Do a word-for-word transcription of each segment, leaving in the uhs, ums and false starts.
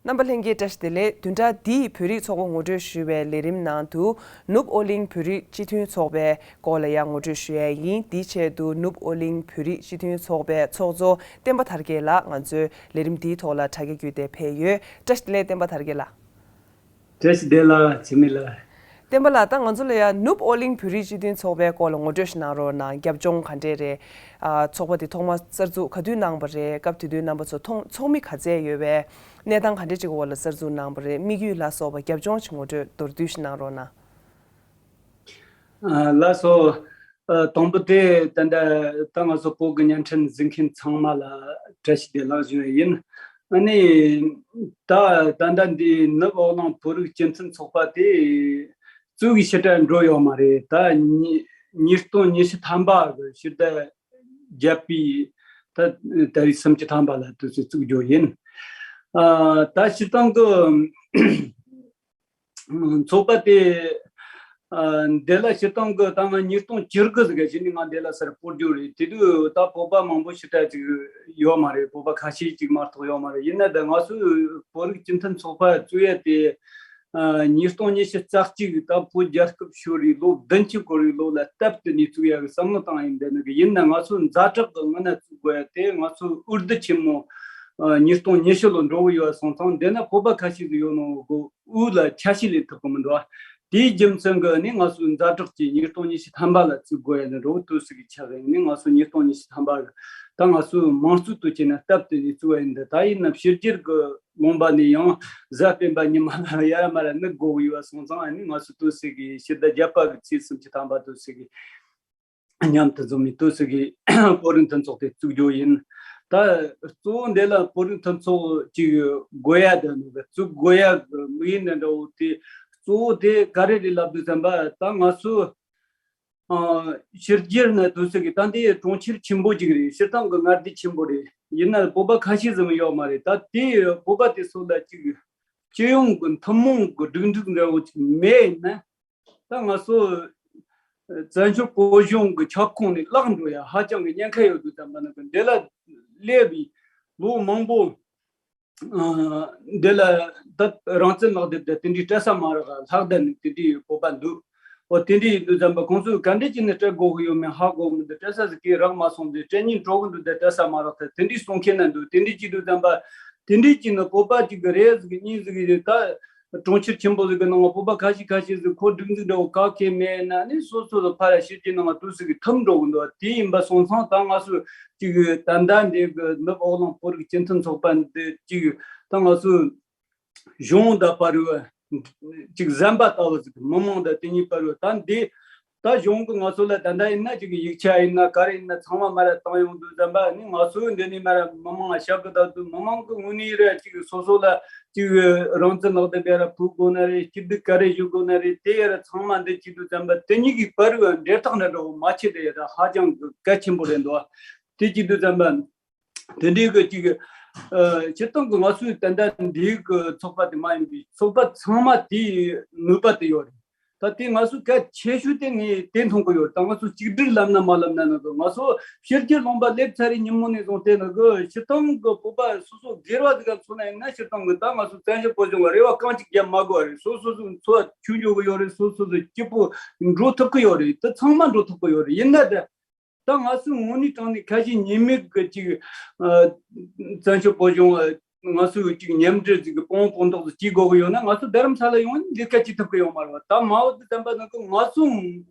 རྣམ་པ་ལྷན་རྒྱས་བཀྲ་ཤིས་བདེ་ལེགས། བདུན་ཕྲག་འདིའི་བོད་རིགས་ཚོགས་པ་ངོ་སྤྲོད་ཞུ་བའི་ལས་རིམ་ནང་དུ་ནུབ་ཨོ་གླིང་བོད་རིགས་སྤྱི་མཐུན་ཚོགས་པའི་སྐོར་ལ་ཡང་ངོ་སྤྲོད་ཞུ་ཡ་ཡིན། དེའི་ཆེད་དུ་ནུབ་ཨོ་གླིང་བོད་རིགས་སྤྱི་མཐུན་ཚོགས་པའི་ཚོགས་གཙོ་བསྟན་པ་དར་རྒྱས་ལགས་ང་ཚོའི་ལས་རིམ་འདིའི་ཐོག་ལ་དྲ་རྒྱ་བརྒྱུད་དེ་ཕེབས་ཡོད། བཀྲ་ཤིས་བདེ་ལེགས་བསྟན་པ་དར་རྒྱས་ལགས། བཀྲ་ཤིས་བདེ་ལེགས་འཆི་མེད་ལགས། བསྟན་པ་ལགས། ད་ང་ཚོ་ལ་ཡང་ནུབ་ཨོ་གླིང་བོད་རིགས་སྤྱི་མཐུན་ཚོགས་པའི་སྐོར་ལ་ངོ་སྤྲོད་ཞིག་གནང་རོགས་གནང་། རྒྱབ་ལྗོངས་ག་འདྲས་རེད། ཨ། ཚོགས་པ་དེ་ཐོག་མ་གསར་འཛུགས་ག་དུས་གནང་བ་རེད། སྐབས་དེ་དུས་རྣམ་པ་ཚོ་ཚོགས་ཚོགས་མི་ག་ཚད་ཡོད་པས། གནས་སྟངས་ག་འདྲས་ཅིག་གི་འོག་ལ་གསར་འཛུགས་གནང་བ་རེད། དམིགས་ཡུལ་ལ་སོགས་པ་རྒྱབ་ལྗོངས་ཀྱི་ངོ་སྤྲོད་མདོར་བསྡུས་ཤིག་གནང་རོགས་གནང་། ལགས་སོ། དང་པོ་དེ་ད་ལྟ་ད་ང་ཚོ་བོད་ཀྱི་བརྙན་འཕྲིན་གཟིགས་མཁན་ཚང་མ་ལ་བཀྲ་ཤིས་བདེ་ལེགས་ཞུ་བ་ཡིན། ཨ་ནི་ད་ད་ལྟ་འདི་ནུབ་ཨོ་གླིང་བོད་རིགས་སྤྱི་མཐུན་ཚོགས་པ་དེ་བཙུགས་ཀྱི་ཕྱི་དྲགས་འགྲོ་ཡོད་མ་རེད། ད་ཉིས་ཉིས་སྟོང་ཉི་ཤུ་ཐམ་པ་གི་ཕྱི་ཟླ་བརྒྱད་པའི་ད་ད་རེས་སུམ་ཅུ་ཐམ་པ་ལ་དུས་ཚོད་བཙུགས་རྒྱུ་ཡིན། ཨ་ད་སྤྱིར་བཏང་གི་ཚོགས་པ་དེ་འདི་ལ་སྤྱིར་བཏང་གི་ད་ང་ཉིས་སྟོང་བཅུ་དགུ་ཟིག་གི་ནས་ང་འདི་ལ་སར་སྤོ་རྒྱུ་རེད། དེ་དུས་ད་བོད་པ་མང་པོ་ཞེ་དྲག་ཅིག་ཡོད་མ་རེད། བོད་པ་ཁ་ཤས་ཅིག་མ་གཏོགས་ཡོད་མ་རེད། ཡིན་ན་ད་ང་ཚོའི་བོད་རིགས་སྤྱི་མཐུན་ཚོགས་པ་བཙུགས་ཡ་དེ་ཉིས་སྟོང་ཉི་ཤུ་རྩ་གཅིག་ད་བོད་རྒྱལ་ཁབ་ཤོར་བའི་ལོ་བདུན་ཅུ་འཁོར་བའི་ལོ་ལ་སྟབས་བསྟུན་ནས་བཙུགས་ཡ་གི་བསམ་བློ་བཏང་ཡིན། འདི་ནི་གི་ཡིན་ན་ང་ཚོ་ཛ་དྲག་གི་སྔོན་ན་བཙུགས་དགོས་ཡ་དེ་ང་ཚོའི་འོས་བསྡུ་ཆེན་མོ་ཉིས་སྟོང་ཉི་ཤུ་ལོ་འགྲོ་གི་ཡོད་སོང་ཙང་། འདི་ན་བོད་པ་ཁ་ཤས་ཟིག་ཡོད་ནོ་གོ། དབུས་ལ་ཆ་ཤས་ལེན་ཐུབ་ཀྱི་མི་འདུག་དེའི་རྒྱུ་མཚན་གྱིས་ནི་ང་ཚོས་ཛ་དྲག་གིས་ཉིས་སྟོང་ཉི་ཤུ་ཐམ་པ་ལ་བཙུགས་དགོས་ཡ་ནི་རོ། དུས་སུ་གི་ཆགས་ཡིན་ནི་ང་ཚོ་ཉིས་སྟོང་ཉི་ཤུ་ཐམ་པ་གི་ད་ང་ཚོའི་མང་གཙོའི་དུས་ཆེན་ན་སྟབས་བསྟུན་ནས་བཙུགས་པ་ཡིན། འདི་ད་ཡིན་ན་ཕྱི་རྒྱལ་གྱི་ལུང་པ་ནས་ཡང་གཟའ་སྤེན་པ་ཉི་མ་ལ་ཡར་མར་དམིགས་དགོས་ཀྱི་ཡོད་སོང་ཙང་ནི་ང་ཚོ་དུས་སུ་གི་ཕྱི་ཟླ་བརྒྱད་པ་གི་ཚེས་སུམ་ཅུ་ཐམ་པ་དུས་སུ་གི་མཉམ་དུ་འཛོམས་ནས་དུས་སུ་གི་བོད་རིགས་མཐུན་ཚོགས་དེ་བཙུགས་རྒྱུ་ཡིན། ད་གཙོ་བོ་འདི་ལ་བོད་རིགས་མཐུན་ཚོགས་ཅིག་དགོས་ཡ་དེ་ནི་བཙུགས་དགོས་ཡ་གི་དམིགས་ཡུལ་འདྲ་བོ་དེ་གཙོ་བོ་དེ་ག་རེ་རེད་ལབ་དུས་ཙམ་པ། ད་ང་ཚོ་ཕྱི་རྒྱལ་ནས་དུས་སུ་གི་ད་འདི་གྲོང་ཁྱེར་ཆེན་པོ་ཅིག་རེད། སྤྱིར་བཏང་གི་མངའ་སྡེ་ཆེན་པོ་རེད། ཡིན་ན་བོད་པ་ཁ་ཤས་ཟིན་ཡོད་མ་རེད། ད་དེ་བོད་པ་དེ་ཚོ་ལ་ཅིག་སྤྱི་ཡོངས་ཀྱི་ཐུན་མོང་གི་སྒྲིག་འཛུགས་འདྲ་བོ་ཅིག་མེད་ཡིན་ན། ད་ང་ཚོ་བཙན་བྱོལ་བོད་གཞུང་གི་ཁྱབ་ཁོངས་ནས་བརླག་འགྲོ་ཡ་ཧ་ཅང་གི་ཉེན་ཁ་ཡོད་དུས་ཙམ་པ་ནི་གི་འདི་ལ་སླེབས་པའི་ལོ་མང་པོ་འདི་ལ་ད་རང་བཙན་ལག་དེབ་དེ་དེ་འདྲའི་སྤྲད་ས་མ་རག་ལྷག་བསྡད་ནས་དེ་འདྲའི་བོད་པ་འདུག་འོ་དེ་འདྲའི་ཡིན་དུས་ཙམ་པ་ཁོང་ཚོས་ག་འདྲས་ཀྱི་ནི་སྤྲད་དགོས་གི་ཡོད་མེད་ཧ་གོ་མི་འདུག་སྤྲད་ས་ཟིག་གིས་རག་མ་སོང་ཟིག་སྤྲད་སྙིང་བྲོ་གི་འདུག་དེ་སྤྲད་ས་མ་རག་ཐལ། དེ་འདྲའི་གསུང་མཁན་ན་འདུག་དེ་འདྲའི་བྱེད་དུས་ཙམ་པ་དེ་འདྲའི་གྱི་ནི་བོད་པ་གཅིག་གི་རེ་ཟིག་གཉིས་ཟིག་ཡིན་ད། གྲོང་ཁྱེར་ཆེན་པོ་ཟིག་གི་ནང་བོད་པ་ཁ་ཤས་ཁ་ཤས་ཟིག་ཁོ་སྒྲིག་འཛུགས་འདྲ་བོ་ག་གེ་མེད་ན་ནི་སོ་སོ་ལ་ཕར་ཕྱི་རྒྱལ་ནང་དུས་སུ་གི་ཐུམ་འགྲོ་གི་འདུག་དེ་ཡིན་པ་སོང་ཙང་ད་ང་ཚོ་ཅིག་ད་ལྟ་འདི་གི་ནུབ་ཨོ་གླིང་བོད་རིགས་སྤྱི་མཐུན་ཚོགས་པ་འདི་ཅིག་ད་ང་ཚོ་གཞུང་དང་བར་བའི་ཅིག་ཟམ་པ་ལྟ་བུ་ཟིག་མི་མང་དང་དེ་གཉིས་བར་བའི་ད་འདི་ད་གཞུང་གི་ང་ཚོ་ལ་ད་ལྟ་ཡིན་ན་ཅིག་ཡིག་ཆ་ཡིན་ན་ག་རེ་ཡིན་ན་ཚང་མ་མར་བཏང་ཡོང་དུས་ཙམ་པ་ནི་ང་ཚོའི་འདི་ནས་མར་མི་མང་ལ་བཤད་གི་ད་དུས་མི་མང་གི་ངོས་ནས་ར་ཅིག་སོ་སོ་ལ་ཅིག་རང་བཙན་ལག་དེབ་ཡར་ཕུལ་དགོས་ན་རེད། སྐྱིད་སྡུག་ག་རེ་ཞུ་དགོས་ན་རེད། དེ་ཡར་ཚང་མ་འདི་བྱེད་དུས་ཙམ་པ་དེ་གཉིས་ཀྱི་བར་བའི་འབྲེལ་ཐག་འདྲ་འདྲ་བོ་མ་ཆད་དེ་ཡར་ཧ་ཅང་གི་གལ་ཆེན་པོ་རེད་འདུག་དེ་བྱེད་དུས་ཙམ་པ། དེ་འདྲའི་གི་ཅིག་ཨ་སྤྱིར་བཏང་གི་ང་ཚོའི་ད་ལྟ་འདིའི་གི་ཚོགས་པ་དེ་མ་ཡིན་པའི་ཚོགས་པ་ཚང་མ་དེའི་ནུས་པ་དེ་ཡོད་རེད། ད་དེ་ང་ཚོ་གལ་ཆེ་ཤོས་དེ་ངས་དེ་མཐོང་གི་ཡོད་རེད། ད་ང་ཚོ་གཅིག་སྒྲིལ་ལབ་ན་མ་ལབ་ན་ནི་གི་ང་ཚོ་ཕྱི་རྒྱལ་ལུང་པ་སླེབས་ཚར་རེ་ཉིན་མོ་ནས་བཟུང་སྟེ་ནི་གི་སྤྱིར་བཏང་གི་བོད་པ་སོ་སོ་སྒེར་བ་ཟིག་ག་མཚོན་ན་ཡིན་ན་སྤྱིར་བཏང་གི་ད་ང་ཚོ་བཙན་བྱོལ་བོད་གཞུང་གི་རེ་བ་རྐང་གཅིག་རྒྱབ་མ་དགོས་པ་རེད། སོ་སོ་སོ་འཚོ་བ་ཆོས་འཇོག་གི་ཡོད་རེད། སོ་སོ་སོ་སྐྱིད་པོ་འགྲོ་ཐུབ་གི་ཡོད་རེད། དེ་ཚང་མ་འགྲོ་ཐུབ་གི་ཡོད་རེད། ཡིན་ན་ད། ད་ང་ཚོའི་དངོས་གནས་དྲང་གནས་ཁ་ཞེ་གཉིས་མེད་ཀྱི་ཅིག་ཨ་བཙན་བྱོལ་བོད་གཞུང་ང་ཚོའི་ཅིག་མཉམ་འབྲེལ་ཅིག་གི་སྤོང་སྤོང་ཏོག་ཙམ་བྱེད་དགོས་ཀྱི་ཡོད་ན་ང་ཚོ་རྡ་རམ་ས་ལ་ཡོང་ནས་ལས་ཀ་བྱེད་ཐུབ་ཀྱི་ཡོད་མ་རེད་བ། ད་མ་འོ་དེ་བསམ་པ་ན་ཀི་ང་ཚོ་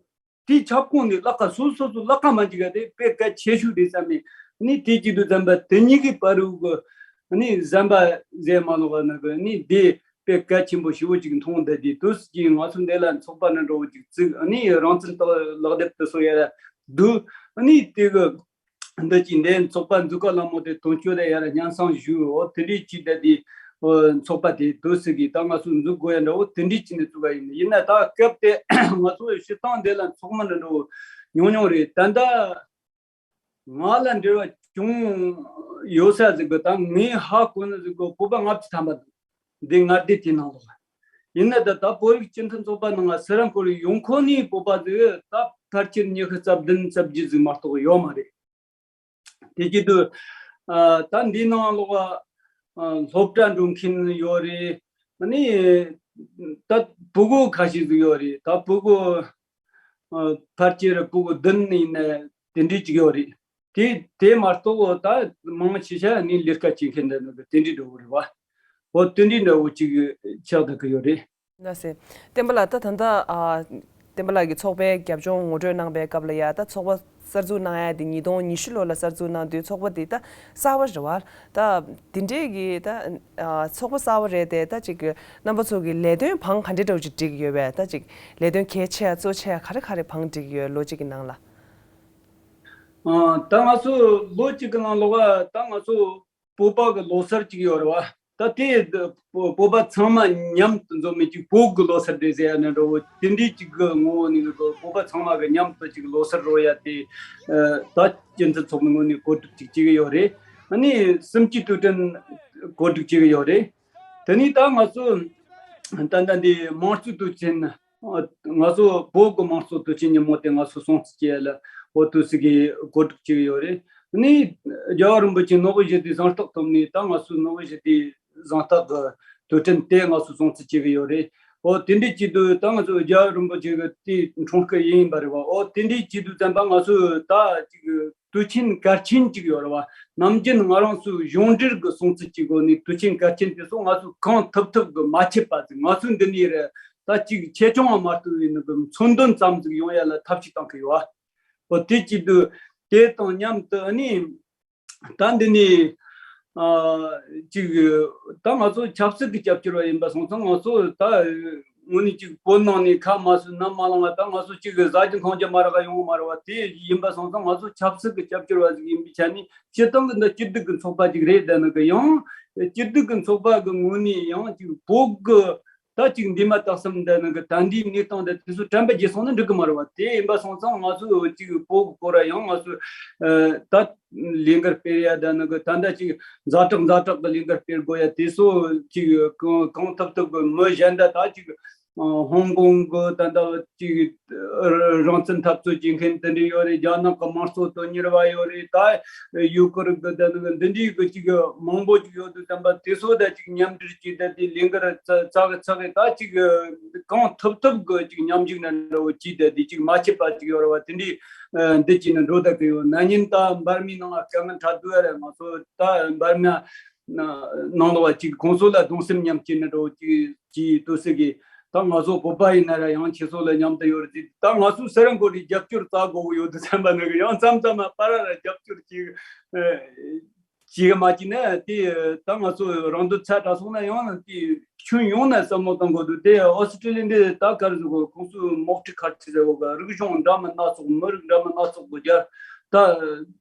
དེའི་ཁྱབ་ཁོངས་ནས་བརླག་ག་སོ་སོ་སོ་བརླག་ག་མ་འཇུག་ག་དེ་དཔེ་གལ་ཆེ་ཤོས་རེད་བསམ་ནས་ནི་དེ་བྱེད་དུས་བསམ་པ་དེ་གཉིས་ཀྱི་བར་དུ་གི་ནི་ཟམ་པ་ཟེར་མ་ལོག་ག་ན་གི་ནི་དེ། དཔེ་གལ་ཆེན་པོ་ཞེ་པོ་ཅིག་མཐོང་བསྡད་དེ་དུས་སུ་ཅིག་ང་ཚོ་འདི་ལ་ཚོགས་པ་འདྲ་འདྲ་བོ་ཅིག་བཙུགས་ཨ་ནི་རང་བཙན་ལག་དེབ་དེ་ཚོ་ཡར་བསྡུ་ཨ་ནི་དེ་གི་འདི་ཅིག་འདི་ཚོགས་པ་འཛུགས་སྐར་ལ་མོ་དེ་དོན་གཅོད་དེ་ཡར་སྙན་སེང་ཞུས། འོ་དེ་འདྲའི་ཅིག་བསྡད་དེ་ཚོགས་པ་དེ་དུས་སུ་གི་ད་ང་ཚོ་འཛུགས་དགོས་ཡ་འདྲ་བོ་དེ་འདྲའི་ཅིག་ནས་བཙུགས་པ་ཡིན། ཡིན་ན་ད་སྐབས་དེ་ང་ཚོ་སྤྱིར་བཏང་འདི་ལ་ཚོགས་མི་འདྲ་འདྲ་བོ་ཉུང་ཉུང་རེད། ད་ལྟ། ང་ལ་འབྲེལ་བ་བྱུང་ཡོད་ས་ཟིག་གི་ད་ངས་ཧ་གོ་ནི་ཟིག་གི་བོད་པ་ལྔ་བཅུ་ཐམ་པ་འདུག་འདི་མངའ་སྡེ་དེའི་ནང་ལོགས་ཡིན་ན་ད་ད་བོད་རིགས་སྤྱི་མཐུན་ཚོགས་པ་ནང་ང་སི་ར་འཁོར་ཡོང་ཁོ་ནི་བོད་པ་ཟིག་ད་ཕལ་ཆེར་ཉི་ཤུ་རྩ་བདུན་རྩ་བརྒྱད་ཟིག་མ་གཏོགས་ཡོད་མ་རེད། དེ་བྱེད་དུས་ད་འདིའི་ནང་ལོགས་ ཨ་སློབ་གྲྭ་འགྲོ་མཁན་ཡོད་རེད། ཨ་ནི་ད་ཕྲུ་གུ་ཁ་ཤས་ཟིག་ཡོད་རེད། ད་ཕྲུ་གུ་ཨ་ཕལ་ཆེར་ཕྲུ་གུ་བདུན་ཡིན་ན་དེ་འདྲས་ཅིག་ཡོད་རེད། དེ་དེ་མ་གཏོགས་ད་མང་ཆེ་ཤ་ནི་ལས་ཀ་བྱེད་མཁན་འདྲ་ནི་དེ་འདྲས་འདྲ་བོ་རེད་བ། འོ་དེ་འདྲས་འདྲ་བོ་ཅིག་ཆགས་བསྡད་ཀྱི་ཡོད་རེད། ལགས་སེ། བསྟན་པ་ལགས། ད་ད་ལྟ་ཨ་བསྟན་པ་ལགས་ཀྱིས་ཚོགས་པའི་རྒྱབ་ལྗོངས་ངོ་སྤྲོད་གནང་པའི་སྐབས་ལ་ཡ། ད་ཚོགས་པ་གསར་འཛུགས་གནང་ཡ་དེ་ཉིས་སྟོང་ཉི་ཤུ་ལོ་ལ་གསར་འཛུགས་གནང་དུས་ཚོགས་པ་དེ་ད་གསར་པ་རེད་བ། ད་དེ་འདྲས་ཀྱི་ད་ཨ་ཚོགས་པ་གསར་པ་རེད་དེ། ད་ཅིག་རྣམ་པ་ཚོ་གི་ལས་དོན་བང་ག་འདྲས་འདྲ་བོ་ཅིག་སྒྲིག་ཡོད་པས། ད་ཅིག་ལས་དོན་གལ་ཆེ་ཡ་གཙོ་ཆེ་ཡ་ག་རེ་ག་རེ་བང་སྒྲིག་ཡོད་ལོ་གཅིག་གི་ནང་ལ། ཨ་ད་ང་ཚོ་ལོ་གཅིག་གི་ནང་ལོགས་ད་ང་ཚོ་བོད་པ་གི་ལོ་གསར་གཅིག་ཡོད་རེད་བ། ད་དེ་བོད་བོད་པ་ཚང་མ་མཉམ་དུ་འཛོམས་མི་གཅིག་བོད་གི་ལོ་གསར་རེད་ཟེར་ཡ་ནི་འདྲ་བོ་དེ་འདྲའི་གཅིག་གི་ངོ་བོ་ནས་བོད་པ་ཚང་མ་གི་མཉམ་དུ་གཅིག་ལོ་གསར་རོལ་ཡ་དེ། ཨ་ད་སྤྱི་མཐུན་ཚོགས་པའི་ངོས་ནས་གོ་སྒྲིག་ཅིག་བྱེད་གི་ཡོད་རེད། ཨ་ནི་གསུམ་བཅུའི་དུས་དྲན་གོ་སྒྲིག་བྱེད་གི་ཡོད་རེད། དེ་ནས་ད་ང་ཚོ་ད་ལྟ་འདི་དམངས་གཙོའི་དུས་ཆེན། ང་ཚོ་བོད་ཀྱི་དམངས་གཙོ་དུས་ཆེན་ཉིན་མོ་དེ་ང་ཚོ་སྲུང་བརྩི་བྱེད་ཡ་ལ་འོ་དུས་སུ་གི་གོ་སྒྲིག་བྱེད་ཀྱི་ཡོད་རེད། ནི་རྒྱལ་བ་རིན་པོ་ཆེ་ནོ་བེལ་ཞི་བདེའི་གཟེངས་རྟགས་ཐོབ་ནས་ད་ང་ཚོ་ནོ་བེལ་ཞི་བདེའི་གཟེངས་རྟགས་ཀྱི་དུས་དྲན་དེ་ང་ཚོ་སྲུང་བརྩི་བྱེད་ཀྱི་ཡོད་རེད། འོ་དེ་འདྲའི་བྱེད་དུས་ད་ང་ཚོ་རྒྱལ་བ་རིན་པོ་ཆེ་གི་དེའི་འཁྲུངས་སྐར་ཡིན་པ་རེད་བ། འོ་དེ་འདྲའི་བྱེད་དུས་ཙམ་པ་ང་ཚོ་ད་ཅིག་དུས་ཆེན་གལ་ཆེན་ཅིག་ཡོད་རེད་བ། ནམ་རྒྱུན་ང་རང་ཚོའི་གཞུང་འབྲེལ་གྱི་སྲུང་བརྩི་བྱེད་དགོས་ནི་དུས་ཆེན་གལ་ཆེན་དེ་ཚོ་ང་ཚོས་གང་ཐུབ་ཐུབ་གི་མ་ཆད་པ་ཟིག་ང་ཚོའི་འདི་ནས་རེད། ད་ཅིག་ཆེ་ཆུང་བ་མ་གཏོགས་པའི་ནི་གི་མཚོན་དོན་ཙམ་ཟིག་ཡོང་ཡ་ལ་ཐབས་ཤེས་གཏང་གི་ཡོད་བ། འོ་དེ་བྱེད་དུས་དེ་དང་མཉམ་དུ་ནི་ད་འདི་ནས་ཨ་ཅིག་ད་ང་ཚོ་ཆབ་སྲིད་ཀྱི་སྐྱབས་བཅོལ་བ་ཡིན་པ་སོང་ཙང་ང་ཚོ་ད་དངོས་གནས་ཅིག་བོད་ནང་ནས་ཁ་མ་ཟས་ནམ་མ་ལངས་བ། ད་ང་ཚོ་ཅིག་ཟ་རྒྱུ་འཐུང་རྒྱུ་མ་རག་ག་ཡོང་གི་མ་རེད་བ། དེ་ཡིན་པ་སོང་ཙང་ང་ཚོ་ཆབ་སྲིད་ཀྱི་སྐྱབས་བཅོལ་བ་ཟིག་ཡིན་པའི་ཆ་ནས་སྤྱིར་བཏང་གི་འདི་སྐྱིད་སྡུག་གི་ཚོགས་པ་ཅིག་རེད། ད་ནི་གི་ཡང་སྐྱིད་སྡུག་གི་ཚོགས་པ་གི་ངོས་ནས་ཡང་ཅིག་བོད་གི་ད་ཅིག་འདས་མ་ད་གསུམ་འདི་ནང་གི་ད་འདིའི་གནས་སྟངས་འདི་དེ་ཚོ་དྲན་པ་བརྗེད་སོང་ན་འགྲིག་གི་མ་རེད་བ། དེ་ཡིན་པ་སོང་ཙང་ང་ཚོ་ཅིག་བོད་གི་སྐོར་ལ་ཡང་ང་ཚོ་ཨ་ད་ལས་འགུལ་སྤེལ་ཡ། ད་ནང་གི་ད་ལྟ་ཅིག་ཛ་དྲག་ཛ་དྲག་གི་ལས་འགུལ་སྤེལ་དགོས་ཡ་དེ་ཚོ་ཅིག་གང་གང་ཐུབ་ཐུབ་གི་མི་གཞན་དག་ད་ཅིག་ཨ་ཧོང་ཀོང་གི་ད་ལྟ་ཅིག་རང་བཙན་འཐབ་རྩོད་བྱེད་མཁན་དེ་འདྲ་ཡོད་རེད། རྒྱ་ནག་གི་དམངས་གཙོ་དོན་གཉེར་བ་ཡོད་རེད། ད་ཡུ་གུར་གི་ད་ནང་གི་འདི་འདྲའི་གི་ཅིག་མང་པོ་ཅིག་ཡོད་དུས་ཙམ་པ་དེ་ཚོ་ད་ཅིག་མཉམ་འབྲེལ་བྱས་ཏེ་དེ་ལས་འགུལ་ཚ་ཚ་གི་ཚ་གི་ད་ཅིག་གང་ཐུབ་ཐུབ་གི་ཅིག་མཉམ་ཞུགས་ན་འདྲ་བོ་བྱས་ཏེ་དེ་ཅིག་མ་ཆད་པ་ཅིག་ཡོད་རེད་བ། དེ་འདྲའི་ཨ་འདི་བྱས་ན་འགྲོ་ད་གི་ཡོད། ན་ནིང་ད་འབར་མའི་ནང་ལ་དཀའ་ངལ་འཕྲད་དུས་ཨ་རེད། ང་ཚོ་ད་འབར་མ་ནང་ལོགས་ཅིག་གོང་ས་ལ་གདུང་སེམས་མཉམ་སྐྱེད་ན་འགྲོ་ཅིག་ཅིག་ལྟོས་ཟེར་གི། ད་ང་ཚོ་བོད་པ་ཡིན་ན་ར་ཡང་ཁྱེད་ཚོ་ལ་མཉམ་དུ་ཡོད་རེད་ཟེར། ད་ང་ཚོ་སེ་ར་འགོ་རི་རྒྱབ་སྐྱོར་བཙལ་དགོས་ཀྱི་ཡོད་དུས་ཙམ་པ་ནི་ཡང་མཚམས་མཚམས་མ་པ་ར་ར་རྒྱབ་སྐྱོར་ཅིག་ཅིག་མ་བྱས་ན་དེ་ད་ང་ཚོ་རང་འདོད་ཚད་དྲག་སོང་ན་ཡང་ན་དེ་ཁྱོན་ཡོངས་ནས་བསམ་བློ་གཏོང་དགོས་འདུག་དེ་ཨོ་སི་ཀྲི་ལི་ཡ་འདི་ད་ག་རེ་ཟེར་དགོས། ཁོང་ཚོའི་དམག་འཁྲུག་ཁ་ཆེ་ཟེར་དགོས་ག་རིག་གཞུང་འདྲ་མིན་སྣ་ཚོགས་མི་རིགས་འདྲ་མིན་སྣ་ཚོགས་དུ་རྒྱ་ད་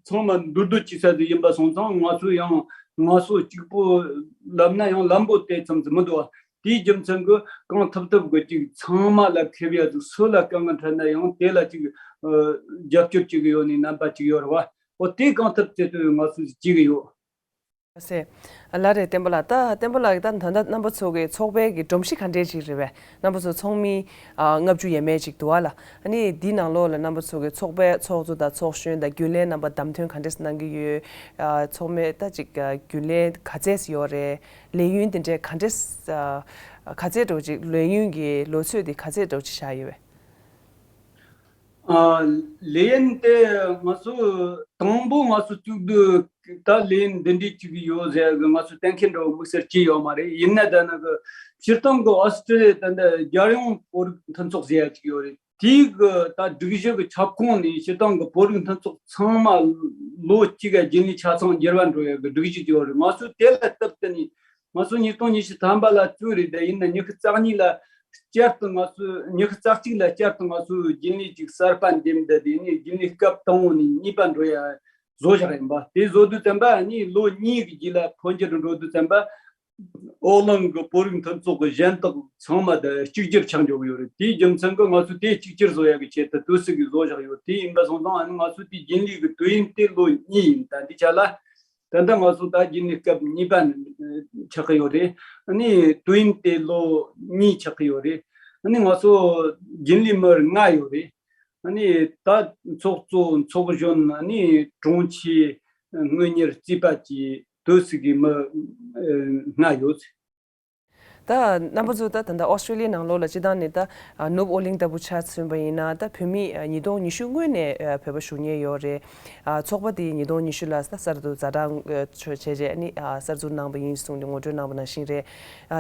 ཚང་མ་འདུས་སྡོད་བྱེད་ས་དེ་ཡིན་པ་སོང་ཙང་ང་ཚོ་ཡང་ང་ཚོ་གཅིག་པོ་ལབ་ན་ཡང་ལམ་པོ་དེ་ཙམ་ཟིག་མི་འདུག་བ། དེའི་རྒྱུ་མཚན་གྱིས་གང་ཐུབ་ཐུབ་ཀྱིས་ཅིག་ཚང་མ་ལ་ཁེབས་ཡ་ཅིག་སུ་ལ་དཀའ་ངལ་འཕྲད་ན་ཡང་དེ་ལ་ཅིག་ཨ་རྒྱབ་སྐྱོར་བྱེད་ཀྱི་ཡོད་ནི་རྣམ་པ་ཅིག་ཡོད་རེད་བ། འོ་དེ་གང་ཐུབ་ཚད་དུ་ང་ཚོས་བྱེད་ཀྱི་ཡོད། ཟེར། ལགས་རེད་བསྟན་པ་ལགས། ད་བསྟན་པ་ལགས་ཀྱིས་ད་ད་ལྟ་རྣམ་པ་ཚོ་གི་ཚོགས་པའི་གི་སྒྲོམ་གཞི་ག་འདྲས་ཅིག་རེད་པས། རྣམ་པ་ཚོ་ཚོགས་མི་ཨ་ལྔ་བཅུ་ཡས་མས་ཅིག་འདུག་ཨ་ལ། ཨ་ནི་འདི་ནང་ལོགས་ལ་རྣམ་པ་ཚོ་གི་ཚོགས་པའི་ཚོགས་གཙོ་དང་ཚོགས་གཞོན་དང་རྒྱུན་ལས་རྣམ་པ་བདམས་ཐོན་ག་འདྲས་གནང་གི་ཡོད། ཨ་ཚོགས་མི་ད་ཅིག་ཨ་རྒྱུན་ལས་ག་ཚད་ཡོད་རེད། ལས་ཡུན་དེ་འདྲས་ག་འདྲས་ཨ་ག་ཚད་འགྲོ་ཅིག་ལས་ཡུན་གྱི་ལོ་ཚོད་དེ་ག་ཚད་འགྲོ་ཅིག་བཞག་ཡོད་པས། ཨ་ལས་ཡུན་དེ་ང་ཚོ་དང་པོ་ང་ཚོ་བཙུགས་དུས་ད་ལས་ཡུན་འདི་འདྲའི་ཅིག་ཡོད་ཟེར་གི་ང་ཚོ་གཏན་འཁེལ་འདྲ་བོ་དམིགས་བསལ་བྱས་ཡོད་མ་རེད། ཡིན་ན་ད་ནི་གི་སྤྱིར་བཏང་གི་ཨོ་སི་ཀྲི་ལི་ཡ་ད་ལྟ་རྒྱལ་ཡོངས་བོད་རིགས་མཐུན་ཚོགས་ཟེར་ཡ་ཅིག་ཡོད་རེད། དེའི་གི་ད་སྒྲིག་གཞི་གི་ཁྱབ་ཁོངས་ནས་སྤྱིར་བཏང་གི་བོད་རིགས་མཐུན་ཚོགས་ཚང་མ་ལོ་གཅིག་ག་རྒྱུན་ལས་ཆ་ཚང་འགྱུར་བ་འགྲོ་ཡ་གི་སྒྲིག་གཞི་ཅིག་ཡོད་རེད། ང་ཚོས་དེ་ལ་སྟབས་བསྟུན་ནས། ང་ཚོ་ཉིས་སྟོང་ཉི་ཤུ་ཐམ་པ་ལ་བཙུགས་རེད། དེ་ཡིན་ན་ཉི་ཤུ་རྩ་གཉིས་ལ་བསྐྱར་དུ་ང་ཚོ་ཉི་ཤུ་རྩ་གཅིག་ལ་བསྐྱར་དུ་ང་ཚོ་རྒྱུན་ལས་ཅིག་གསར་པ་འདེམས་ཏེ། དེ་ནས་རྒྱུན་ལས་སྐབས་དང་པོ་ནས་གཉིས་པ་འགྲོ་ཡ་བཟོ་བཞག་ཡིན་པ། དེ་བཟོ་དུས་ཙམ་པ་ནི་ལོ་གཉིས་ཀྱི་རྗེས་ལ་འཕོ་འགྱུར་འགྲོ་དུས་ཙམ་པ་ཨོ་གླིང་གི་བོད་རིགས་མཐུན་ཚོགས་ཀྱི་གཞན་དག་ཚང་མ་ད་གཅིག་གྱུར་ཆགས་འགྲོ་གི་ཡོད་རེད། དེའི་རྒྱུ་མཚན་གྱིས་ང་ཚོས་དེ་གཅིག་གྱུར་བཟོ་ཡ་གི་ཆེད་དུ་དུས་ཚོད་ཀྱི་བཟོ་བཞག་ཡོད། དེ་ཡིན་པ་སོང་ཙང་ཨ་ནི་ང་ཚོས་དེ་རྒྱུན་ལས་ཀྱི་དུས་ཡུན་དེ་ལོ་གཉིས་ཡིན། ད་འདི་ཆ་ལ། ད་ལྟ་ང་ཚོ་ད་རྒྱུན་ལས་སྐབས་གཉིས་པ་ཆགས་ཀྱི་ཡོད་རེད། ཨ་ནི་དུས་ཡུན་དེ་ལོ་གཉིས་ཆགས་ཀྱི་ཡོད་རེད། ཨ་ནི་ང་ཚོ་རྒྱུན་ལས་མི་ལྔ་ཡོད་རེད། ཨ་ནི་ད་ཚོགས་གཙོ་ཚོགས་གཞོན། ཨ་ནི་དྲུང་ཆེ། དངུལ་གཉེར་རྩིས་པ་བཅས། དུ་སི་གི་མི་ལྔ་ཡོད། ད་རྣམ་པ་ཚོ་ད་ད་ལྟ་ཨོ་སི་ཀྲི་ལི་ཡའི་ནང་ལོགས་ལ་སྤྱི་བཏང་ནས་ད་ནུབ་ཨོ་གླིང་ལྟ་བུ་ཆ་མཚོན་པ་ཡིན་ན། ད་བོད་མི་ཉིས་སྟོང་ཉི་ཤུ་སྔོན་ནས་བོད་པ་བཞུགས་མཁན་ཡོད་རེད། ཚོགས་པ་དེ་ཉིས་སྟོང་ཉི་ཤུ་ལ་གསར་དུ་ཛ་དྲག་བྱས་རྗེས་ནི་གསར་འཛུགས་གནང་བ་ཡིན་གསུངས་ཏེ་ངོ་སྤྲོད་གནང་བ་ནང་བཞིན་རེད།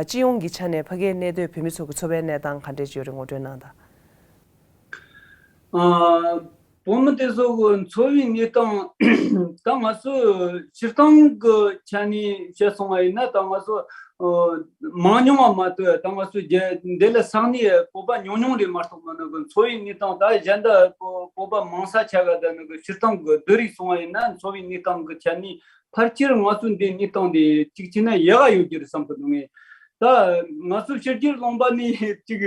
སྤྱི་ཡོངས་ཀྱི་ཆ་ནས་ཕ་གིའི་གནས་སྡོད་བོད་མི་ཚོ་གི་འཚོ་བའི་གནས་སྟངས་ག་འདྲས་ཡོད་རེད། ངོ་སྤྲོད་གནང་དང་། ཨ། བོད་མི་དེ་ཚོ་གི་འཚོ་བའི་གནས་སྟངས་ད་ང་ཚོ་སྤྱིར་བཏང་གི་ཆ་ནས་བཤད་སོང་བ་ཡིན་ན། ད་ང་ཚོ་ཨ་མང་ཉུང་བ་མ་གཏོགས། ད་ང་ཚོ་རྒྱ་འདི་ལ་ས་གནས་བོད་པ་ཉུང་ཉུང་རེད་མ་གཏོགས། མ་ནུ་གི་འཚོ་བའི་གནས་སྟངས་ད་གཞན་དག་བོད་བོད་པ་མང་ས་ཆ་ག་ད་ནུ་གི་སྤྱིར་བཏང་གི་བསྡུར་རིགས་སོང་བ་ཡིན་ན། འཚོ་བའི་གནས་སྟངས་གི་ཆ་ནས་ཕལ་ཆེར་ང་ཚོ་འདི་གནས་སྟངས་འདི་གཅིག་བྱས་ན་ཡག་ག་ཡོད་རྒྱུ་རེད་བསམ་གི་འདུག་ངས། ད་ང་ཚོ་ཕྱི་རྒྱལ་ལུང་པ་ནས་ཅིག་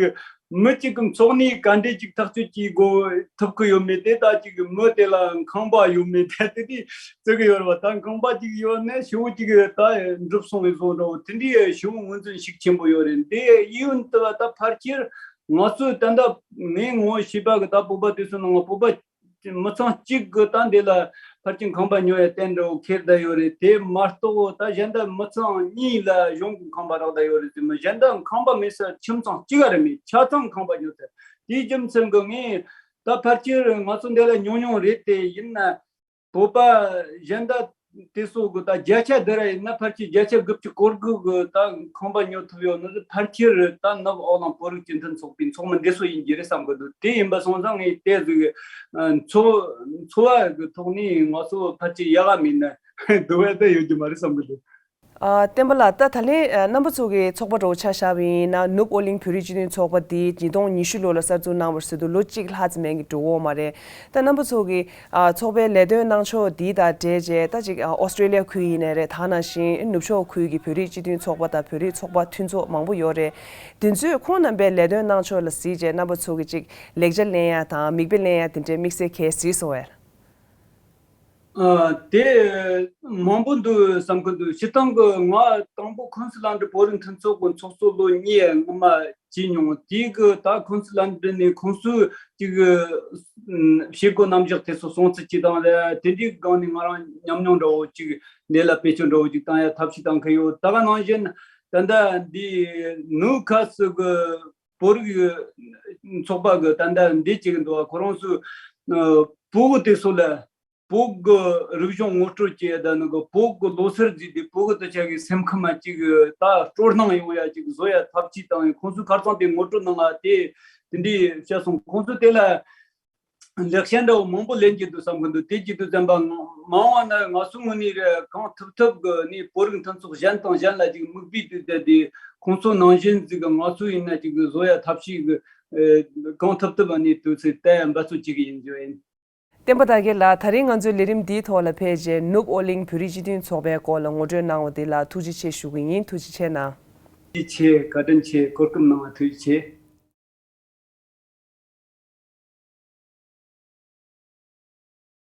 མི་གཅིག་གི་འཚོ་གནས་ག་འདྲས་ཅིག་ཐག་གཅོད་བྱེད་དགོས་ཐུབ་གི་ཡོད་མེད་དེ། ད་ཅིག་མི་དེ་ལ་ཁང་པ་ཡོད་མེད་དེ་དེ་དེ་བརྩི་གི་ཡོད་རེད་བ། ད་ཁང་པ་ཅིག་ཡོད་ན་ཞེ་པོ་ཅིག་ད་འགྲུབ་སོང་བའི་བཟོ་འདྲ་བོ་དེ་འདྲའི་ཞེ་པོ་ངོས་འཛིན་ཤུགས་ཆེན་པོ་ཡོད་རེད། འདི་ཡིན་དུས་ད་ཕལ་ཆེར་ང་ཚོའི་ད་ལྟ་ངས་ངོ་ཤེས་པ་གི་ད་བོད་པ་དེ་ཚོ་ནང་བོད་པ་མི་ཚང་གཅིག་གི་ད་འདི་ལ་ཕལ་ཆེར་ཁང་པ་ཉོ་ཡ་ཏན་འདྲ་བོ་ཁྱེར་བསྡད་ཡོད་རེད། དེ་མ་གཏོགས་ད་གཞན་དག་མི་ཚང་གཉིས་ལ་གཞུང་གི་ཁང་པ་རག་བསྡད་ཡོད་རེད་ཟེར་མི། གཞན་དག་ཁང་པ་མེད་ས་ཁྱིམ་ཚང་གཅིག་ག་རེ་མེད། ཆ་ཚང་ཁང་པ་ཉོ་ཚར། དེའི་རྒྱུ་མཚན་གི་ངས་ད་ཕལ་ཆེར་ང་ཚོ་འདི་ལ་ཉུང་ཉུང་རེད། དེ་ཡིན་ན་བོད་པ་གཞན་དག་དེ་ཚོ་གི་ད་བརྒྱ་ཆ་བསྡུར་ར་ཡིན་ན་ཕལ་ཆེར་བརྒྱ་ཆ་དགུ་བཅུ་གོ་དགུ་གི་ད་ཁང་པ་ཉོ་ཐུབ་ཡོད་ནི་ཕལ་ཆེར་ད་ནུབ་ཨོ་གླིང་བོད་རིགས་སྤྱི་མཐུན་ཚོགས་པའི་ཚོགས་མི་འདི་ཚོ་ཡིན་གྱི་རེད་བསམ་གི་འདུག་དེ་ཡིན་པ་སོང་ཙང་ངས་དེ་ཟིག་འཚོ་འཚོ་བ་གི་ཐོག་ནས་ང་ཚོ་ཕལ་ཆེར་ཡག་ག་མིན་ན་འདུག་བས་ད་ཡོད་ཀྱི་མ་རེད་བསམ་གི་འདུག་ཨ། བསྟན་པ་ལགས། ད་ད་ལན་ཨ་རྣམ་པ་ཚོ་གི་ཚོགས་པ་འདྲ་བོ་ཆ་བཞག་པ་ཡིན་ན། ནུབ་ཨོ་གླིང་བོད་རིགས་སྤྱི་མཐུན་ཚོགས་པ་འདི་ཉིས་སྟོང་ཉི་ཤུ་ལོ་ལ་གསར་འཛུགས་གནང་བ་ཟེར་དུས་ལོ་གཅིག་ལྷག་ཙམ་མན་གྱི་འགྲོ་གི་ཡོད་མ་རེད། ད་རྣམ་པ་ཚོ་གི་ཨ་ཚོགས་པའི་ལས་དོན་གནང་ཕྱོགས་འདི་དང་འབྲེལ་བྱས། ད་ཅིག་ཨ་ཨོ་སི་ཀྲི་ལི་ཡ་ཁུལ་ཡིན་ནའི་རེད། ད་ནང་བཞིན་ནུབ་ཕྱོགས་ཁུལ་གྱི་བོད་རིགས་སྤྱི་མཐུན་ཚོགས་པ་དང་བོད་རིགས་ཚོགས་པ་མཐུན་ཚོགས་མང་པོ་ཡོད་རེད། དེ་ཚོས་ཁོང་རྣམ་པའི་ལས་དོན་གནང་ཕྱོགས་ལ་གཟིགས་བྱས། རྣམ་པ་ཚོ་གི་ཅིག་ལེགས་ཆ་ལེན་ཡ་དང་མིག་དཔེ་ལེན་ཡ་དེ་འདྲའི་དམིགས་བསལ་གལ་གཟིགས་སོང་བས། ཨ། དེ་མང་པོ་འདུག་བསམ་གི་འདུག་སྤྱིར་བཏང་གི་ང་དང་པོ་ཁུན་སི་ལན་ཌི་བོད་རིགས་མཐུན་ཚོགས་ཀྱི་ཚོགས་གཙོ་ལོ་གཉིས་སྔོན་མ་བྱས་མྱོང་། དེའི་གི་ད་ཁུན་སི་ལན་ཌི་ནས་ཁོང་ཚོས་ཅིག་ཨ་བྱེད་སྒོ་རྣམ་གཞག་དེ་ཚོ་སྲུང་བརྩི་བྱེད་སྟངས་རེད། དེ་འདྲའི་སྒང་ནས་ང་རང་ཉམས་མྱོང་འདྲ་བོ་ཅིག་འདི་ལ་བེད་སྤྱོད་འདྲ་བོ་ཅིག་བཏང་ཡ་ཐབས་ཤེས་བཏང་གི་ཡོད། ད་ག་ནང་བཞིན་ད་ལྟ་འདི་ནུབ་ཁ་སི་གི་བོད་རིགས་ཚོགས་པ་གི་ད་ལྟ་འདི་བྱེད་གི་འདུག་ཁོ་རང་ཚོས་ཨ་བོད་གི་དེ་ཚོ་ལ་བོད་གི་རིག་གཞུང་ངོ་སྤྲོད་བྱེད་ཡ་ད་ནི་གི་བོད་གི་ལོ་སར་རྫས་དེ་བོད་གི་དུ་ཆ་གི་སེམས་ཁམས་མ་ཅིག་ད་སྤྲོ་སྣང་ཡོང་ཡ་ཅིག་བཟོ་ཡ་ཐབས་ཅིག་བཏང་ཡིན། ཁོང་ཚོས་ཁ་རྩང་དེ་ངོ་སྤྲོད་གནང་ང་དེ་དེ་འདྲའི་བཤད་སོང་། ཁོང་ཚོས་དེ་ལ་ལེགས་བཤད་འདྲ་བོ་མང་པོ་ལེན་གྱི་འདུག་བསམ་གི་འདུག་དེ་བྱེད་དུས་ཙམ་པ་མང་བ་ན་ང་ཚོའི་ངོས་ནས་རེད། གང་ཐུབ་ཐུབ་གི་ནས་བོད་རིགས་མཐུན་ཚོགས་གཞན་དང་གཞན་ལ་ཅིག་མིག་དཔེ་བལྟས་ཏེ་དེ་ཁོང་ཚོ་ནང་བཞིན་ཟིག་གི་ང་ཚོ་ཡིན་ན་ཅིག་བཟོ་ཡ་ཐབས་ཤེས་གི་གང་ཐུབ་ཐུབ་ནས་དུས་ཚོད་དེ་འབད་རྩོལ་བྱེད་གི་ཡིན་རྒྱུ་ཡིན། བསྟན་པ་དར་རྒྱས་ལགས། ད་རིང་ང་ཚོའི་ལས་རིམ་འདིའི་ཐོག་ལ་ཕེབས་རྗེས་ནུབ་ཨོ་གླིང་བོད་རིགས་སྤྱི་མཐུན་ཚོགས་པའི་སྐོར་ལ་ངོ་སྤྲོད་གནང་བ་འདི་ལ་ཐུགས་རྗེ་ཆེ་ཞུ་གི་ཡིན། ཐུགས་རྗེ་ཆེ་གནང་། ཐུགས་རྗེ་ཆེ། བཀའ་དྲིན་ཆེ། གོ་སྐབས་གནང་བ་ཐུགས་རྗེ་ཆེ།